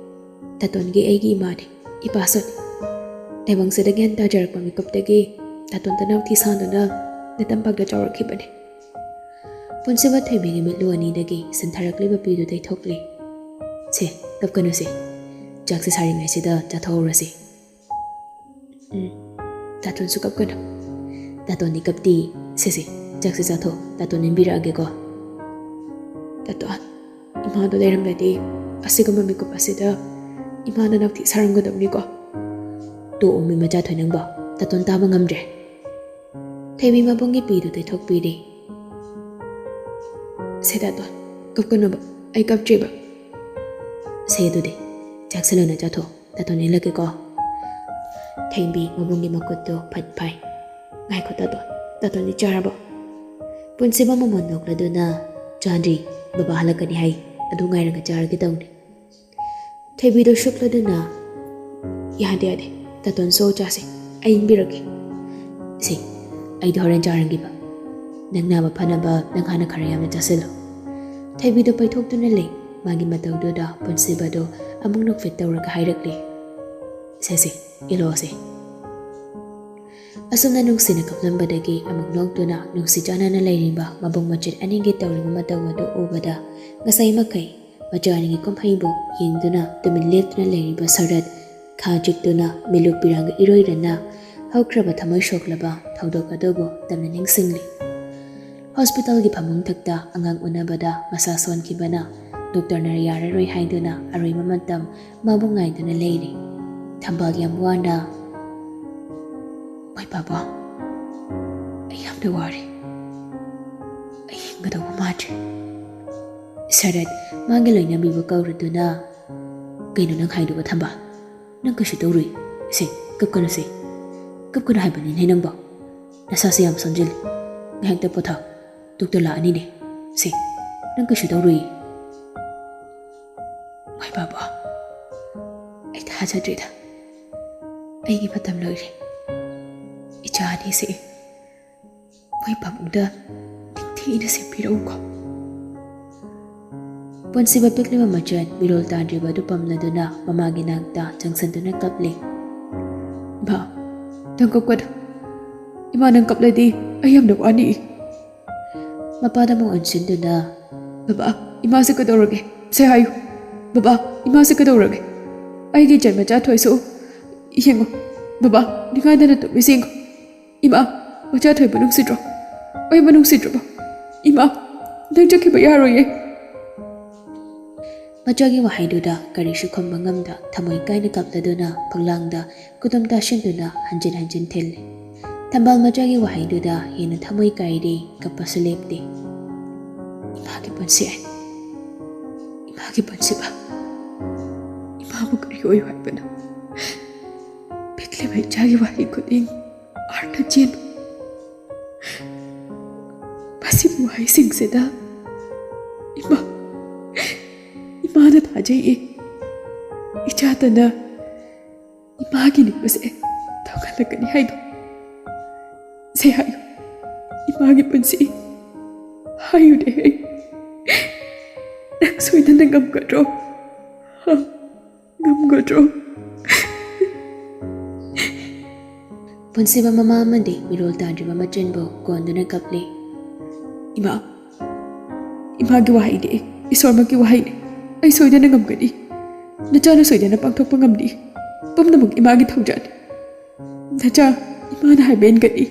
ꯇꯥꯇꯣꯟꯒꯤ ꯑꯩꯒꯤ ꯏꯃꯥꯅꯤ, ꯏꯄꯥꯁꯨꯅꯤ꯫ ꯇꯥꯏꯕꯪꯁꯤꯗ ꯒ꯭ꯌꯥꯟ ꯇꯥꯖꯔꯛꯄ ꯃꯤꯀꯨꯞꯇꯒꯤ ꯇꯥꯇꯣꯟꯗ ꯅꯥꯎꯊꯤ ꯁꯥꯗꯨꯅ ꯅꯇꯝꯄꯥꯛꯇ ꯆꯥꯎꯔꯛꯈꯤꯕꯅꯤ꯫" ꯄꯨꯟꯁꯤꯕ ꯊꯣꯏꯕꯤꯒꯤ ꯃꯤꯠꯂꯨ ꯑꯅꯤꯗꯒꯤ ꯁꯟꯊꯔꯛꯂꯤꯕ ꯄꯤꯗꯨ ꯇꯩꯊꯣꯛꯂꯤ꯫ "ꯁꯦ, ꯀꯞꯀꯅꯨꯁꯦ꯫ ꯆꯥꯛꯁꯦ ꯁꯥꯔꯤꯉꯩꯁꯤꯗ ꯆꯥꯊꯣꯛꯍꯧꯔꯁꯤ꯫" "ꯎꯝ, ꯇꯥꯇꯣꯟꯁꯨ ꯀꯞꯀꯅꯨ꯫ ꯇꯥꯇꯣꯟꯗꯤ ꯀꯞꯇꯤ꯫ ꯁꯦ, ꯁꯦ, ꯆꯥꯛꯁꯦ ꯆꯥꯊꯣꯛ꯫ ꯇꯥꯇꯣꯟ ꯏꯟꯕꯤꯔꯛꯑꯒꯦꯀꯣ꯫" "ꯇꯥꯇꯣꯟ, ꯏꯃꯥꯗꯣ ꯂꯩꯔꯝꯂꯗꯤ ꯑꯁꯤꯒꯨꯝꯕ ꯃꯤꯀꯨꯞ ꯑꯁꯤꯗ ꯏꯃꯥꯅ ꯅꯥꯎꯊꯤ ꯁꯥꯔꯝꯒꯗꯕꯅꯤꯀꯣ꯫" "ꯇꯣꯛꯑꯣ, ꯃꯤ ꯃꯆꯥ ꯊꯣꯏ ꯅꯪꯕꯣ꯫ ꯇꯥꯇꯣꯟ ꯇꯥꯕ ꯉꯝꯗ꯭ꯔꯦ꯫" ꯊꯣꯏꯕꯤ ꯃꯕꯨꯡꯒꯤ ꯄꯤꯗꯨ ꯇꯩꯊꯣꯛꯄꯤꯔꯦ꯫ "ꯁꯦ ꯇꯥꯇꯣꯟ, ꯀꯞꯀꯅꯨꯕ, ꯑꯩ ꯀꯞꯇ꯭ꯔꯤꯕ꯫ ꯁꯦ ꯑꯗꯨꯗꯤ, ꯆꯥꯛꯁꯤꯜꯂꯨꯅ ꯆꯥꯊꯣꯛ, ꯇꯥꯇꯣꯟ ꯏꯜꯂꯛꯀꯦꯀꯣ꯫" ꯊꯣꯏꯕꯤ ꯃꯕꯨꯡꯒꯤ ꯃꯈꯨꯠꯇꯨ ꯐꯠ ꯐꯥꯏ꯫ "ꯉꯥꯏꯈꯣ ꯇꯥꯇꯣꯟ, ꯇꯥꯇꯣꯟꯗꯤ ꯆꯥꯔꯕꯣ?" ꯄꯨꯟꯁꯤꯕ ꯃꯃꯣꯟ ꯅꯣꯛꯂꯗꯨꯅ, "ꯆꯥꯗ꯭ꯔꯤ, ꯕꯕꯥ ꯍꯜꯂꯛꯀꯅꯤ ꯍꯥꯏ, ꯑꯗꯨ ꯉꯥꯏꯔꯒ ꯆꯥꯔꯒꯦ ꯇꯧꯅꯤ꯫" ꯊꯣꯏꯕꯤꯗꯣ ꯁꯨꯛꯂꯗꯨꯅ, "ꯌꯥꯗꯦ, ꯌꯥꯗꯦ, ꯇꯥꯇꯣꯟ ꯁꯣ ꯆꯥꯁꯦ, ꯑꯩ ꯏꯟꯕꯤꯔꯛꯀꯦ꯫" "ꯁꯦ, ꯑꯩꯗꯤ ꯍꯣꯔꯦꯟ ꯆꯥꯔꯒꯦꯕ꯫ ꯅꯪ ꯅꯥꯕ ꯐꯅꯕ ꯅꯪ ꯍꯥꯟꯅ ꯈꯔ ꯌꯥꯝꯅ ꯆꯥꯁꯤꯜꯂꯣ꯫" ꯊꯣꯏꯕꯤꯗꯣ ꯄꯩꯊꯣꯛꯇꯨꯅ ꯂꯩ꯫ ꯃꯥꯒꯤ ꯃꯇꯧꯗꯨꯗ ꯄꯨꯟꯁꯤꯕꯗꯣ ꯑꯃꯨꯛ ꯅꯣꯛꯐꯦꯠ ꯇꯧꯔꯒ ꯍꯥꯏꯔꯛꯂꯦ, "ꯁꯦ, ꯁꯦ, ꯏꯜꯂꯣꯁꯦ꯫" ꯑꯁꯨꯝꯅ ꯅꯨꯡꯁꯤꯅ ꯀꯞꯂꯝꯕꯗꯒꯤ ꯑꯃꯨꯛ ꯅꯣꯛꯇꯨꯅ ꯅꯨꯡꯁꯤ ꯆꯥꯟꯅꯅ ꯂꯩꯔꯤꯕ ꯃꯕꯨꯡ ꯃꯆꯤꯟ ꯑꯅꯤꯒꯤ ꯇꯧꯔꯤꯕ ꯃꯇꯧ ꯑꯗꯨ ꯎꯕꯗ ꯉꯁꯥꯏ ꯃꯈꯩ ꯃꯆꯥ ꯑꯅꯤꯒꯤ ꯀꯨꯝꯍꯩꯕꯨ ꯌꯦꯡꯗꯨꯅ ꯇꯨꯃꯤꯟ ꯂꯦꯞꯇꯨꯅ ꯂꯩꯔꯤꯕ ꯁꯔꯠ ꯈꯥ ꯆꯤꯛꯇꯨꯅ ꯃꯤꯠꯂꯨ ꯄꯤꯔꯥꯡꯒ ꯏꯔꯣꯏꯔꯅ ꯍꯧꯈ꯭ꯔꯕ ꯊꯃꯣꯏ ꯁꯣꯛꯂꯕ ꯊꯧꯗꯣꯛ ꯑꯗꯨꯕꯨ ꯇꯝꯅ ꯅꯤꯡꯁꯤꯡꯂꯤ꯫ ꯍꯣꯁꯄꯤꯇꯥꯜꯒꯤ ꯐꯃꯨꯡ ꯊꯛꯇ ꯑꯉꯥꯡ ꯎꯅꯕꯗ ꯃꯁꯥ ꯁꯣꯟꯈꯤꯕꯅ ꯗꯣꯛꯇꯔꯅ ꯌꯥꯔꯔꯣꯏ ꯍꯥꯏꯗꯨꯅ ꯑꯔꯣꯏꯕ ꯃꯇꯝ ꯃꯥꯕꯨ ꯉꯥꯏꯗꯨꯅ ꯂꯩꯔꯤ꯫ ꯊꯝꯕꯥꯜ ꯌꯥꯝ ꯋꯥꯅ, "ꯃꯣꯏ ꯄꯥꯕꯣ, ꯑꯩ ꯌꯥꯝꯅ ꯋꯥꯔꯦ꯫ ꯑꯩ ꯍꯤꯡꯒꯗꯧꯕ ꯃꯥꯟꯗ꯭ꯔꯦ꯫" ꯁꯔꯠ ꯃꯥꯒꯤ ꯂꯣꯏꯅꯕꯤꯕꯨ ꯀꯧꯔꯗꯨꯅ, "ꯀꯩꯅꯣ ꯅꯪ ꯍꯥꯏꯗꯨꯕ ꯊꯝꯕꯥꯜ? ꯅꯪ ꯀꯩꯁꯨ ꯇꯧꯔꯨꯏ꯫ ꯁꯦ, ꯀꯞꯀꯅꯨꯁꯦ꯫ ꯀꯞꯀꯅꯨ ꯍꯥꯏꯕꯅꯤꯅꯦ ꯅꯪꯕꯣ꯫ ꯅꯁꯥꯁꯦ ꯌꯥꯝ ꯁꯣꯟꯖꯤꯜꯂꯤ꯫ ꯉꯥꯏꯍꯥꯛꯇ ꯄꯣꯊꯥꯎ꯫ ꯗꯣꯛꯇꯔ ꯂꯥꯛꯑꯅꯤꯅꯦ꯫ ꯁꯦ, ꯅꯪ ꯀꯩꯁꯨ ꯇꯧꯔꯨꯏ꯫" "ꯃꯥꯏ ꯄꯥꯕ, ꯑꯩ ꯊꯥꯖꯗ꯭ꯔꯤꯗ꯫ ꯑꯩꯒꯤ ꯃꯇꯝ ꯂꯣꯏꯔꯦ꯫ ꯏꯆꯥ ꯑꯅꯤꯁꯦ ꯃꯣꯏ ꯄꯥꯕꯨꯡꯗ ꯅꯤꯡꯊꯤꯅ ꯁꯦꯝꯕꯤꯔꯛꯎꯀꯣ꯫" ꯄꯨꯟꯁꯤꯕ ꯄꯤꯛꯂꯤꯕ ꯃꯆꯟ ꯃꯤꯔꯣꯜ ꯇꯥꯗ꯭ꯔꯤꯕ ꯑꯗꯨ ꯄꯝꯂꯗꯨꯅ ꯃꯃꯥꯒꯤ ꯅꯥꯛꯇ ꯆꯪꯁꯤꯟꯗꯨꯅ ꯀꯞꯂꯤ꯫ "ꯏꯃꯥ, ꯅꯪ ꯀꯞꯀꯅꯨ꯫ ꯏꯃꯥ, ꯅꯪ ꯀꯞꯂꯗꯤ ꯑꯩ ꯌꯥꯝꯅ ꯋꯥꯅꯤ꯫" ꯃꯄꯥꯗ ꯑꯃꯨꯛ ꯑꯣꯟꯁꯤꯟꯗꯨꯅ, "ꯕꯕꯥ, ꯏꯃꯥꯁꯦ ꯀꯩꯗꯧꯔꯒꯦ? ꯁꯦ ꯍꯥꯏꯌꯨ꯫ ꯕꯕꯥ, ꯏꯃꯥꯁꯦ ꯀꯩꯗꯧꯔꯒꯦ? ꯑꯩꯒꯤ ꯏꯆꯟ ꯃꯆꯥ ꯊꯣꯏꯁꯨ ꯌꯦꯡꯉꯣ꯫ ꯕꯕꯥ, ꯅꯤꯡꯉꯥꯏꯗꯅ ꯇꯨꯝꯃꯤꯁꯦ ꯌꯦꯡꯉꯣ꯫ ꯏꯃꯥ, ꯃꯆꯥ ꯊꯣꯏꯕ ꯅꯨꯡꯁꯤꯗ꯭ꯔꯣ? ꯑꯩꯕꯨ ꯅꯨꯡꯁꯤꯗ꯭ꯔꯕꯣ? ꯏꯃꯥ, ꯅꯪ ꯆꯠꯈꯤꯕ ꯌꯥꯔꯣꯏꯌꯦ꯫" ꯃꯆꯥꯒꯤ ꯋꯥꯍꯩꯗꯨꯗ ꯀꯔꯤꯁꯨ ꯈꯨꯝꯕ ꯉꯝꯗ ꯊꯃꯣꯏ ꯀꯥꯏꯅ ꯀꯞꯂꯗꯨꯅ ꯐꯛꯂꯥꯡꯗ ꯈꯨꯗꯨꯝ ꯇꯥꯁꯤꯟꯗꯨꯅ ꯍꯟꯖꯤꯟ ꯍꯟꯖꯤꯟ ꯊꯤꯜꯂꯤ꯫ ꯊꯝꯕꯥꯜ ꯃꯆꯥꯒꯤ ꯋꯥꯍꯩꯗꯨꯗ ꯍꯦꯟꯅ ꯊꯃꯣꯏ ꯀꯥꯏꯔꯦ, ꯀꯞꯄꯁꯨ ꯂꯦꯞꯇꯦ꯫ "ꯏꯃꯥꯒꯤ ꯄꯨꯟꯁꯤ, ꯏꯃꯥꯒꯤ ꯄꯨꯟꯁꯤꯕ, ꯏꯃꯥꯕꯨ ꯀꯔꯤ ꯑꯣꯏꯌꯨ ꯍꯥꯏꯕꯅꯣ? ꯄꯤꯛꯂꯤꯕ ꯏꯆꯥꯒꯤ ꯋꯥꯍꯩ ꯈꯨꯗꯤꯡ ꯑꯥꯔꯊ ꯆꯦꯟꯕ꯫ ꯃꯁꯤꯒꯤ ꯋꯥꯍꯩꯁꯤꯡꯁꯤꯗ ꯏꯃꯥ, ꯏꯃꯥꯅ ꯊꯥꯖꯩꯌꯦ꯫ ꯏꯆꯥꯇꯅ ꯏꯃꯥꯒꯤ ꯅꯤꯡꯕꯁꯦ ꯊꯧꯒꯠꯂꯛꯀꯅꯤ ꯍꯥꯏꯗꯣ꯫ ꯁꯦ ꯍꯥꯏꯌꯨ, ꯏꯃꯥꯒꯤ ꯄꯨꯟꯁꯤ ꯍꯥꯏꯌꯨꯅꯦ꯫ ꯅꯪ ꯁꯣꯏꯗꯅ ꯉꯝꯒꯗ꯭ꯔꯣ? ꯍꯥ? ꯉꯝꯒꯗ꯭ꯔꯣ?" ꯄꯨꯟꯁꯤꯕ ꯃꯃꯥ ꯑꯃꯗꯤ ꯃꯤꯔꯣꯜ ꯇꯥꯗ꯭ꯔꯤꯕ ꯃꯆꯟꯕꯨ ꯀꯣꯟꯗꯨꯅ ꯀꯞꯂꯤ꯫ "ꯏꯃꯥ, ꯏꯃꯥꯒꯤ ꯋꯥꯍꯩꯗꯤ ꯏꯁꯣꯔꯃꯛꯀꯤ ꯋꯥꯍꯩꯅꯤ꯫ ꯑꯩ ꯁꯣꯏꯗꯅ ꯉꯝꯒꯅꯤ꯫ ꯅꯆꯥꯅ ꯁꯣꯏꯗꯅ ꯄꯥꯡꯊꯣꯛꯄ ꯉꯝꯅꯤ꯫ ꯄꯨꯝꯅꯃꯛ ꯏꯃꯥꯒꯤ ꯊꯧꯖꯥꯜꯅꯤ꯫ ꯅꯆꯥ, ꯏꯃꯥꯅ ꯍꯥꯏꯕ ꯏꯟꯒꯅꯤ꯫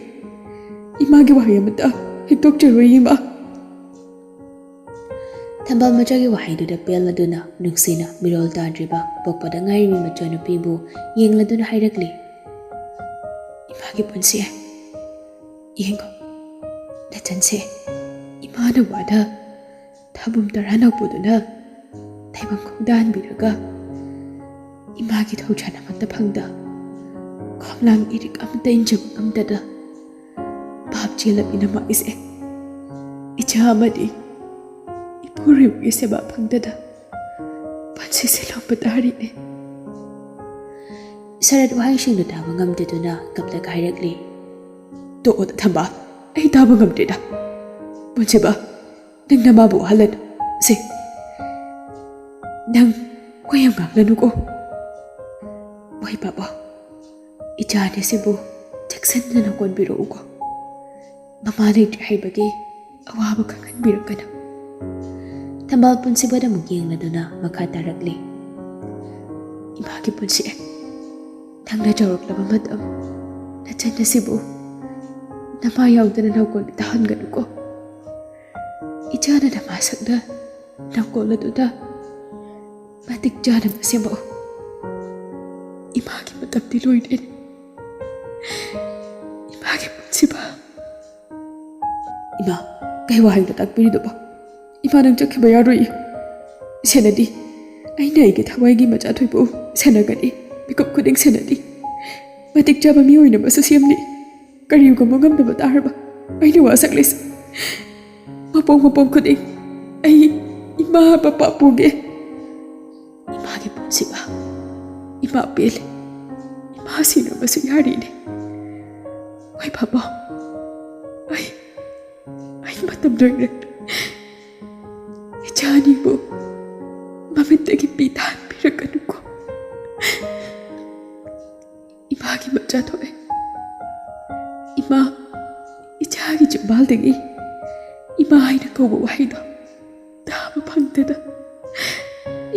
ꯏꯃꯥꯒꯤ ꯋꯥꯍꯩ ꯑꯃꯠꯇ ꯍꯤꯛꯇꯣꯛꯆꯔꯣꯏ, ꯏꯃꯥ꯫" ꯊꯝꯕꯥꯜ ꯃꯆꯥꯒꯤ ꯋꯥꯍꯩꯗꯨꯗ ꯄꯦꯜꯂꯗꯨꯅ ꯅꯨꯡꯁꯤꯅ ꯃꯤꯔꯣꯜ ꯇꯥꯗ꯭ꯔꯤꯕ ꯄꯣꯛꯄꯗ ꯉꯥꯏꯔꯤꯕ ꯃꯆꯥꯅꯨꯄꯤꯕꯨ ꯌꯦꯡꯂꯗꯨꯅ ꯍꯥꯏꯔꯛꯂꯤ, "ꯏꯃꯥꯒꯤ ꯄꯨꯟꯁꯤ, ꯌꯦꯡꯉꯣ, ꯅꯆꯟꯁꯦ ꯏꯃꯥꯅ ꯋꯥꯗ ꯊꯥꯕꯨꯝ ꯇꯔꯥ ꯅꯧꯕꯗꯨꯅ ꯇꯥꯏꯕꯪ ꯈꯣꯡꯗꯥꯍꯟꯕꯤꯔꯒ ꯏꯃꯥꯒꯤ ꯊꯧꯖꯥꯜ ꯑꯃꯠꯇ ꯐꯪꯗ, ꯈꯣꯝꯂꯥꯡ ꯏꯔꯤꯛ ꯑꯃꯠꯇ ꯏꯟꯖꯕ ꯉꯝꯗꯗ ꯚꯥꯞ ꯆꯦꯜꯂꯕꯤꯅ ꯃꯥꯏꯁꯦ ꯏꯆꯥ ꯑꯃꯗꯤ ꯏꯄꯨꯔꯣꯏꯕꯒꯤ ꯁꯦꯕꯥ ꯐꯪꯗꯗ ꯄꯨꯟꯁꯤꯁꯦ ꯂꯣꯝꯕ ꯇꯥꯔꯤꯅꯦ꯫" ꯁꯔꯠ ꯋꯥꯍꯩꯁꯤꯡꯗꯨ ꯇꯥꯕ ꯉꯝꯗꯗꯨꯅ ꯀꯞꯂꯒ ꯍꯥꯏꯔꯛꯂꯤ, "ꯇꯣꯛꯑꯣꯗ ꯊꯝꯕꯥꯜ, ꯑꯩ ꯇꯥꯕ ꯉꯝꯗ꯭ꯔꯦꯗ꯫ ꯄꯨꯟꯁꯤꯕ, ꯅꯪ ꯅꯃꯥꯕꯨ ꯋꯥꯍꯜꯂꯅꯨ꯫ ꯁꯦ, ꯅꯪ ꯋꯥ ꯌꯥꯝ ꯉꯥꯡꯂꯅꯨꯀꯣ꯫ ꯍꯣꯏ ꯕꯥꯕꯥ, ꯏꯆꯥꯅꯤ ꯁꯤꯕꯨ ꯆꯦꯛꯁꯤꯟꯅ ꯀꯣꯟꯕꯤꯔꯛꯎꯀꯣ꯫ ꯃꯃꯥ ꯂꯩꯇ꯭ꯔꯦ ꯍꯥꯏꯕꯒꯤ ꯑꯋꯥꯕ ꯈꯪꯍꯟꯕꯤꯔꯛꯀꯅꯨ꯫ ꯊꯝꯕꯥꯜ ꯄꯨꯟꯁꯤꯕꯗ ꯑꯃꯨꯛ ꯌꯦꯡꯂꯗꯨꯅ ꯃꯈꯥ ꯇꯥꯔꯛꯂꯤ꯫ ꯏꯃꯥꯒꯤ ꯄꯨꯟꯁꯤ, ꯅꯪꯅ ꯆꯥꯎꯔꯛꯂꯕ ꯃꯇꯝ ꯅꯆꯟ ꯑꯁꯤꯕꯨ ꯅꯃꯥ ꯌꯥꯎꯗꯅ ꯅꯪꯀꯣꯜ ꯇꯥꯍꯟꯒꯅꯨꯀꯣ꯫ ꯏꯆꯥꯅ ꯅꯃꯥ ꯁꯛꯅ ꯅꯪꯀꯣꯜ ꯑꯗꯨꯗ ꯃꯇꯤꯛ ꯆꯥꯅꯕ ꯁꯦꯝꯃꯛꯎ꯫ ꯏꯃꯥꯒꯤ ꯃꯇꯝꯗꯤ ꯂꯣꯏꯔꯦ꯫ ꯏꯃꯥꯒꯤ ꯄꯨꯟꯁꯤꯕ꯫ ꯏꯃꯥ, ꯀꯩ ꯋꯥꯍꯩꯅꯣ ꯇꯥꯛꯄꯤꯔꯤꯗꯨꯕꯣ? ꯏꯃꯥ, ꯅꯪ ꯆꯠꯈꯤꯕ ꯌꯥꯔꯣꯏ꯫ ꯁꯦꯟꯅꯗꯤ, ꯑꯩꯅ ꯑꯩꯒꯤ ꯊꯋꯥꯏꯒꯤ ꯃꯆꯥ ꯊꯣꯏꯕꯨ ꯁꯦꯟꯅꯒꯅꯤ꯫ ꯃꯤꯀꯨꯞ ꯈꯨꯗꯤꯡ ꯁꯦꯟꯅꯗꯤ꯫ ꯃꯇꯤꯛ ꯆꯥꯕ ꯃꯤꯑꯣꯏ ꯑꯃꯁꯨ ꯁꯦꯝꯅꯤ꯫ ꯀꯔꯤꯒꯨꯝꯕ ꯉꯝꯗꯕ ꯇꯥꯔꯕ ꯑꯩꯅ ꯋꯥꯁꯛꯂꯤꯁꯦ? ꯃꯄꯣꯛ ꯃꯄꯣꯛ ꯈꯨꯗꯤꯡ ꯑꯩ ꯏꯃꯥ ꯃꯄꯥ ꯄꯨꯒꯦ꯫ ꯏꯃꯥꯒꯤ ꯄꯨꯟꯁꯤꯕ, ꯏꯃꯥ ꯄꯦꯜꯂꯦ꯫ ꯏꯃꯥ ꯁꯤꯔꯕꯁꯨ ꯌꯥꯔꯤꯅꯦ꯫ ꯍꯣꯏ ꯕꯥꯕꯥ, ꯑꯩ, ꯑꯩ ꯃꯇꯝ ꯂꯣꯏꯔꯦ꯫ ꯏꯆꯥ ꯑꯅꯤꯕꯨ ꯃꯃꯤꯠꯇꯒꯤ ꯄꯤ ꯇꯥꯍꯟꯕꯤꯔꯛꯀꯅꯨꯀꯣ꯫ ꯏꯃꯥꯒꯤ ꯃꯆꯥ ꯊꯣꯛꯑꯦ꯫ ꯏꯃꯥ, ꯏꯆꯥꯒꯤ ꯆꯤꯝꯕꯥꯜꯗꯒꯤ ꯏꯃꯥ ꯍꯥꯏꯅ ꯀꯧꯕ ꯋꯥꯍꯩꯗꯣ ꯇꯥꯕ ꯐꯪꯗꯅ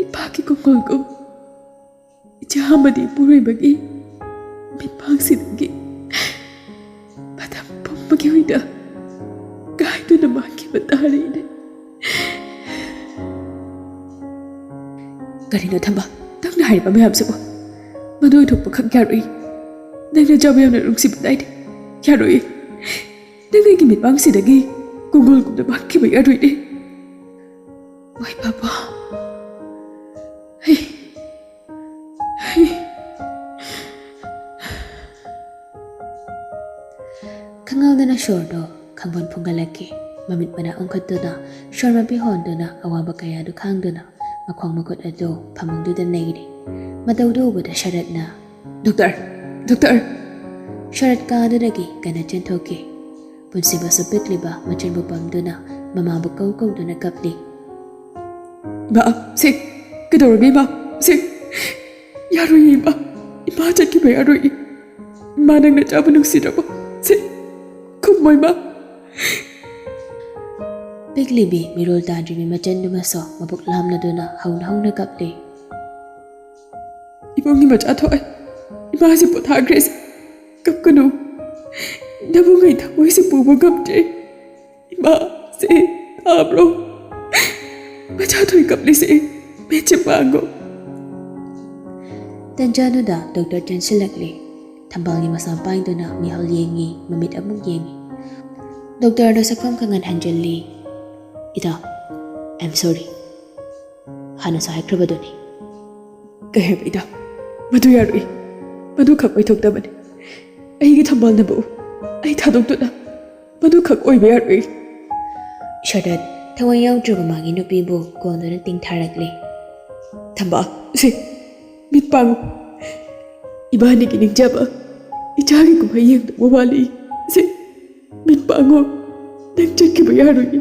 ꯏꯄꯥꯒꯤ ꯀꯣꯡꯒꯣꯜꯒꯨꯝ ꯏꯆꯥ ꯑꯃꯗꯤ ꯏꯄꯨꯔꯣꯏꯕꯒꯤ ꯃꯤꯠꯃꯥꯡꯁꯤꯗꯒꯤ ꯃꯇꯝ ꯄꯨꯝꯕꯒꯤ ꯑꯣꯏꯅ ꯀꯥꯏꯗꯨꯅ ꯃꯥꯡꯈꯤꯕ ꯇꯥꯔꯦꯅꯦ꯫ ꯀꯔꯤꯅꯣ ꯊꯝꯕꯥꯜ, ꯅꯪꯅ ꯍꯥꯏꯔꯤꯕ ꯃꯌꯥꯝꯁꯤꯕꯨ? ꯃꯗꯨ ꯑꯣꯏꯊꯣꯛꯄ ꯈꯛ ꯌꯥꯔꯣꯏ꯫ ꯅꯪꯅ ꯆꯥꯕ ꯌꯥꯝꯅ ꯅꯨꯡꯁꯤꯕꯗꯥꯏꯅꯦ꯫ ꯌꯥꯔꯣꯏ꯫ ꯅꯪ ꯑꯩꯒꯤ ꯃꯤꯠꯃꯥꯡꯁꯤꯗꯒꯤ ꯀꯣꯡꯒꯣꯜꯒꯨꯝꯅ ꯃꯥꯡꯈꯤꯕ ꯌꯥꯔꯣꯏꯅꯦ꯫ ꯃꯥꯏ ꯄꯥꯛꯄ꯫ ꯍꯩ꯫ ꯍꯩ꯫ ꯈꯪꯍꯧꯗꯅ ꯁꯣꯔꯗꯣ ꯈꯪꯕꯣꯟ ꯐꯨꯡꯒꯠꯂꯛꯈꯤ꯫ ꯃꯃꯤꯠ ꯃꯅꯥ ꯎꯪꯈꯠꯇꯨꯅ, ꯁꯣꯔ ꯃꯄꯤ ꯍꯣꯟꯗꯨꯅ, ꯑꯋꯥꯕ ꯀꯌꯥꯗꯨ ꯈꯥꯡꯗꯨꯅ, ꯃꯈꯣꯡ ꯃꯈꯨꯠ ꯑꯗꯨ ꯐꯃꯨꯡꯗꯨꯗ ꯅꯩꯔꯤ꯫ ꯃꯇꯧꯗꯨ ꯎꯕꯗ ꯁꯔꯠꯅ, "ꯗꯣꯛꯇꯔ! ꯗꯣꯛꯇꯔ!" ꯁꯔꯠ ꯀꯥꯗꯨꯗꯒꯤ ꯀꯟꯅ ꯆꯦꯟꯊꯣꯛꯈꯤ꯫ ꯄꯨꯟꯁꯤꯕꯁꯨ ꯄꯤꯛꯂꯤꯕ ꯃꯆꯤꯟꯕꯨ ꯄꯝꯗꯨꯅ ꯃꯃꯥꯕꯨ ꯀꯧ ꯀꯧꯗꯨꯅ ꯀꯞꯂꯤ꯫ "ꯏꯃꯥ, ꯁꯦ, ꯀꯩꯗꯧꯔꯒꯦ ꯏꯃꯥ? ꯁꯦ, ꯌꯥꯔꯣꯏꯌꯦ ꯏꯃꯥ꯫ ꯏꯃꯥ ꯆꯠꯈꯤꯕ ꯌꯥꯔꯣꯏꯌꯦ꯫ ꯏꯃꯥ, ꯅꯪ ꯅꯆꯥꯕꯨ ꯅꯨꯡꯁꯤꯗ꯭ꯔꯕꯣ? ꯁꯦ, ꯈꯨꯝꯃꯣ ꯏꯃꯥ꯫ ꯄꯤꯛꯂꯤꯕꯤ ꯃꯤꯔꯣꯜ ꯇꯥꯗ꯭ꯔꯤꯕꯤ ꯃꯆꯟꯗꯨꯃꯁꯨ ꯃꯕꯨꯛ ꯂꯥꯝꯂꯗꯨꯅ ꯍꯧꯅ ꯍꯧꯅ ꯀꯞꯂꯤ꯫ ꯏꯕꯨꯡꯒꯤ ꯃꯆꯥ ꯊꯣꯛꯑꯦ꯫ ꯏꯃꯥꯁꯦ ꯄꯣꯊꯥꯈ꯭ꯔꯦꯁꯦ꯫ ꯀꯞꯀꯅꯨ꯫ ꯅꯕꯨꯡ ꯑꯩ ꯊꯃꯣꯏꯁꯦ ꯄꯨꯕ ꯉꯝꯗ꯭ꯔꯦ꯫ ꯏꯃꯥ, ꯁꯦ, ꯇꯥꯕ꯭ꯔꯣ? ꯃꯆꯥ ꯊꯣꯏ ꯀꯞꯂꯤꯁꯦ꯫ ꯃꯤꯠꯁꯦ ꯄꯥꯡꯉꯣ꯫ ꯇꯟꯖꯥꯗꯨꯗ ꯗꯣꯛꯇꯔ ꯆꯦꯟꯁꯤꯜꯂꯛꯂꯦ꯫ ꯊꯝꯕꯥꯜꯒꯤ ꯃꯁꯥ ꯄꯥꯏꯗꯨꯅ ꯃꯤꯍꯨꯜ ꯌꯦꯡꯉꯤ, ꯃꯃꯤꯠ ꯑꯃꯨꯛ ꯌꯦꯡꯉꯤ꯫ ꯗꯣꯛꯇꯔꯗ ꯁꯛꯐꯝ ꯈꯪꯍꯟ ꯍꯟꯖꯤꯜꯂꯤ꯫ "ꯏꯇꯥ, I am sorry꯫ ꯍꯥꯟꯅꯁꯨ ꯍꯥꯏꯈ꯭ꯔꯕꯗꯨꯅꯤ꯫" "ꯀꯩ ꯍꯥꯏꯕ ꯏꯇꯥ? ꯃꯗꯨ ꯌꯥꯔꯣꯏ꯫ ꯃꯗꯨ ꯈꯛ ꯑꯣꯏꯊꯣꯛꯇꯕꯅꯤ꯫ ꯑꯩꯒꯤ ꯊꯝꯕꯥꯜꯅꯕꯨ ꯑꯩ ꯊꯥꯗꯣꯛꯇꯨꯅ ꯃꯗꯨ ꯈꯛ ꯑꯣꯏꯕ ꯌꯥꯔꯣꯏ꯫" ꯁꯔꯠ ꯊꯋꯥꯏ ꯌꯥꯎꯗ꯭ꯔꯕ ꯃꯥꯒꯤ ꯅꯨꯄꯤꯕꯨ ꯀꯣꯟꯗꯨꯅ ꯇꯤꯡꯊꯥꯔꯛꯂꯦ꯫ "ꯊꯝꯕꯥꯜ, ꯁꯦ, ꯃꯤꯠ ꯄꯥꯡꯉꯨ꯫ ꯏꯕꯥꯅꯤꯒꯤ ꯅꯤꯡꯖꯕ ꯏꯆꯥꯒꯤ ꯀꯨꯝꯍꯩ ꯌꯦꯡꯗꯧꯕ ꯋꯥꯠꯂꯤ꯫ ꯁꯦ, ꯃꯤꯠ ꯄꯥꯡꯉꯣ꯫ ꯅꯪ ꯆꯠꯈꯤꯕ ꯌꯥꯔꯣꯏꯌꯦ꯫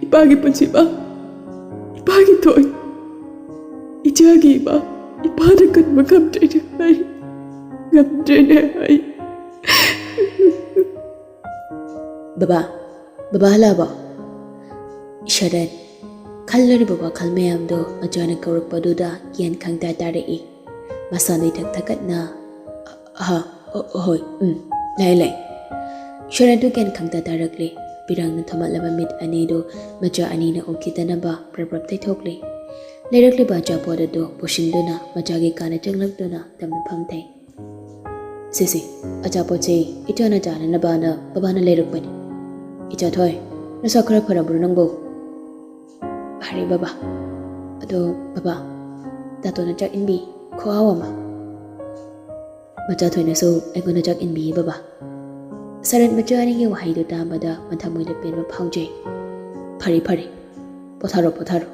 ꯏꯄꯥꯒꯤ ꯄꯨꯟꯁꯤꯃ, ꯏꯄꯥꯒꯤ ꯊꯣꯏ, ꯏꯆꯥꯒꯤ ꯏꯃꯥ, ꯏꯄꯥꯅ ꯀꯟꯕ ꯉꯝꯗ꯭ꯔꯦꯅꯦ ꯑꯩ꯫ ꯉꯝꯗ꯭ꯔꯦꯅꯦ ꯑꯩ꯫" "ꯕꯕꯥ, ꯕꯕꯥ ꯍꯜꯂꯛꯑꯕꯣ?" ꯁꯔꯠ ꯈꯜꯂꯨꯔꯤꯕ ꯋꯥꯈꯜ ꯃꯌꯥꯝꯗꯣ ꯃꯆꯥꯅ ꯀꯧꯔꯛꯄꯗꯨꯗ ꯒ꯭ꯌꯥꯟ ꯈꯪꯇꯥ ꯇꯥꯔꯛꯏ꯫ ꯃꯁꯥꯗꯩ ꯊꯛ ꯊꯛꯀꯠꯅ, "ꯑꯍ, ꯑ, ꯍꯣꯏ, ꯎꯝ, ꯂꯥꯛꯑꯦ, ꯂꯥꯛꯑꯦ꯫" ꯁꯔꯠꯇꯨ ꯒ꯭ꯌꯥꯟ ꯈꯪꯇꯥ ꯇꯥꯔꯛꯂꯦ꯫ ꯄꯤꯔꯥꯡꯅ ꯊꯣꯝꯃꯠꯂꯕ ꯃꯤꯠ ꯑꯅꯤꯗꯨ ꯃꯆꯥ ꯑꯅꯤꯅ ꯎꯈꯤꯗꯅꯕ ꯄ꯭ꯔꯞ ꯄ꯭ꯔꯞ ꯇꯩꯊꯣꯛꯂꯦ꯫ ꯂꯩꯔꯛꯂꯤꯕ ꯑꯆꯥꯄꯣꯠ ꯑꯗꯨ ꯄꯨꯁꯤꯟꯗꯨꯅ ꯃꯆꯥꯒꯤ ꯀꯥꯗ ꯆꯪꯂꯛꯇꯨꯅ ꯇꯞꯅ ꯐꯝꯊꯩ꯫ "ꯁꯤꯁꯤ, ꯑꯆꯥꯄꯣꯠꯁꯤ ꯏꯆꯥꯅ ꯆꯥꯅꯅꯕꯅ ꯕꯕꯥꯅ ꯂꯩꯔꯛꯄꯅꯤ꯫ ꯏꯆꯥ ꯊꯣꯏ, ꯅꯁꯥ ꯈꯔ ꯐꯔꯕ꯭ꯔꯣ ꯅꯪꯕꯨ?" "ꯐꯔꯦ ꯕꯕꯥ꯫ ꯑꯗꯣ ꯕꯕꯥ, ꯗꯥꯇꯣꯅ ꯆꯥꯛ ꯏꯟꯕꯤ, ꯈꯨꯍꯥꯎ ꯑꯃ꯫" ꯃꯆꯥ ꯊꯣꯏꯅꯁꯨ ꯑꯩꯉꯣꯟꯗ ꯆꯥꯛ ꯏꯟꯕꯤꯌꯦ ꯕꯕꯥ꯫ ꯁꯔꯠ ꯃꯆꯥ ꯑꯅꯤꯒꯤ ꯋꯥꯍꯩꯗꯨ ꯇꯥꯕꯗ ꯃꯊꯃꯣꯏꯗ ꯄꯦꯟꯕ ꯐꯥꯎꯖꯩ꯫ "ꯐꯔꯦ, ꯐꯔꯦ꯫ ꯄꯣꯊꯥꯔꯣ, ꯄꯣꯊꯥꯔꯣ꯫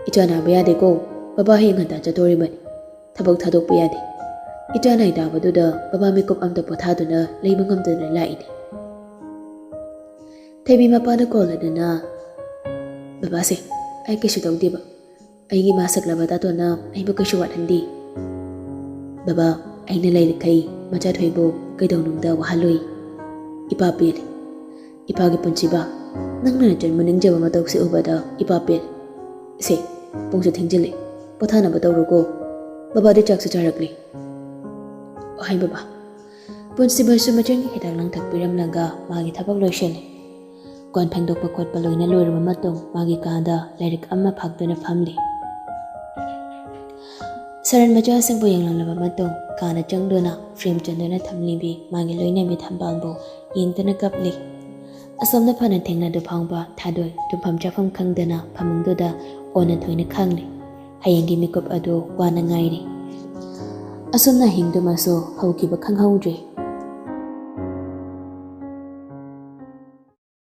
ꯏꯆꯥ ꯅꯥꯕ ꯌꯥꯗꯦꯀꯣ꯫ ꯕꯕꯥ ꯍꯌꯦꯡ ꯉꯟꯇꯥ ꯆꯠꯇꯣꯔꯤꯕꯅꯤ꯫ ꯊꯕꯛ ꯊꯥꯗꯣꯛꯄ ꯌꯥꯗꯦ꯫" ꯏꯆꯥ ꯅꯥꯏ ꯇꯥꯕꯗꯨꯗ ꯕꯕꯥ ꯃꯤꯀꯨꯞ ꯑꯝꯇ ꯄꯣꯊꯥꯗꯨꯅ ꯂꯩꯕ ꯉꯝꯗꯗꯨꯅ ꯂꯥꯛꯏꯅꯤ꯫ ꯊꯣꯏꯕꯤ ꯃꯄꯥꯗ ꯀꯣꯜꯂꯗꯨꯅ, "ꯕꯕꯥꯁꯦ, ꯑꯩ ꯀꯩꯁꯨ ꯇꯧꯗꯦꯕ꯫ ꯑꯩꯒꯤ ꯏꯃꯥ ꯁꯛꯂꯕ ꯇꯥꯇꯣꯟꯅ ꯑꯩꯕꯨ ꯀꯩꯁꯨ ꯋꯥꯠꯍꯟꯗꯦ꯫ ꯕꯕꯥ, ꯑꯩꯅ ꯂꯩꯔꯤꯈꯩ ꯃꯆꯥꯊꯣꯏꯕꯨ ꯀꯩꯗꯧꯅꯨꯡꯗ ꯋꯥꯍꯜꯂꯣꯏ꯫ ꯏꯄꯥ ꯄꯦꯜꯂꯦ꯫ ꯏꯄꯥꯒꯤ ꯄꯨꯟꯁꯤꯕ, ꯅꯪꯅ ꯅꯆꯟꯕꯨ ꯅꯤꯡꯖꯕ ꯃꯇꯧꯁꯤ ꯎꯕꯗ ꯏꯄꯥ ꯄꯦꯜꯂꯦ꯫ ꯏꯁꯦ, ꯄꯨꯡꯁꯨ ꯊꯦꯡꯖꯤꯜꯂꯦ, ꯄꯣꯊꯥꯅꯕ ꯇꯧꯔꯣꯀꯣ꯫ ꯕꯕꯥꯗꯤ ꯆꯥꯛꯁꯨ ꯆꯥꯔꯛꯂꯦ꯫ ꯍꯣꯏ ꯕꯕꯥ꯫ ꯄꯨꯟꯁꯤꯕꯁꯨ ꯃꯆꯟꯒꯤ ꯍꯤꯗꯥꯛ ꯂꯥꯡꯊꯛ ꯄꯤꯔꯝꯂꯒ ꯃꯥꯒꯤ ꯊꯕꯛ ꯂꯣꯏꯁꯤꯜꯂꯦ꯫ ꯀꯣꯟ ꯐꯦꯡꯗꯣꯛꯄ ꯈꯣꯠꯄ ꯂꯣꯏꯅ ꯂꯣꯏꯔꯕ ꯃꯇꯨꯡ ꯃꯥꯒꯤ ꯀꯥꯗ ꯂꯥꯏꯔꯤꯛ ꯑꯃ ꯐꯥꯛꯇꯨꯅ ꯐꯝꯂꯤ꯫ ꯁꯔꯟ ꯃꯆꯥꯁꯤꯡꯕꯨ ꯌꯦꯡꯂꯝꯂꯕ ꯃꯇꯨꯡ ꯀꯥꯗ ꯆꯪꯗꯨꯅ ꯐ꯭ꯔꯦꯝ ꯆꯟꯗꯨꯅ ꯊꯝꯂꯤꯕꯤ ꯃꯥꯒꯤ ꯂꯣꯏꯅꯕꯤ ꯊꯝꯕꯥꯜꯕꯨ ꯌꯦꯡꯗꯨꯅ ꯀꯞꯂꯤ꯫ ꯑꯁꯣꯝꯗ ꯐꯅ ꯊꯦꯡꯅꯗꯨ ꯐꯥꯎꯕ ꯊꯥꯗꯣꯏ ꯇꯨꯝꯐꯝ ꯆꯥꯐꯝ ꯈꯪꯗꯅ ꯐꯃꯨꯡꯗꯨꯗ ꯑꯣꯟꯅ ꯊꯣꯏꯅ ꯈꯥꯡꯂꯤ꯫ ꯍꯌꯦꯡꯒꯤ ꯃꯤꯀꯨꯞ ꯑꯗꯨ ꯋꯥꯅ ꯉꯥꯏꯔꯤ꯫ ꯑꯁꯨꯝꯅ ꯍꯤꯡꯗꯨꯃꯁꯨ ꯍꯧꯈꯤꯕ ꯈꯪꯍꯧꯗ꯭ꯔꯦ꯫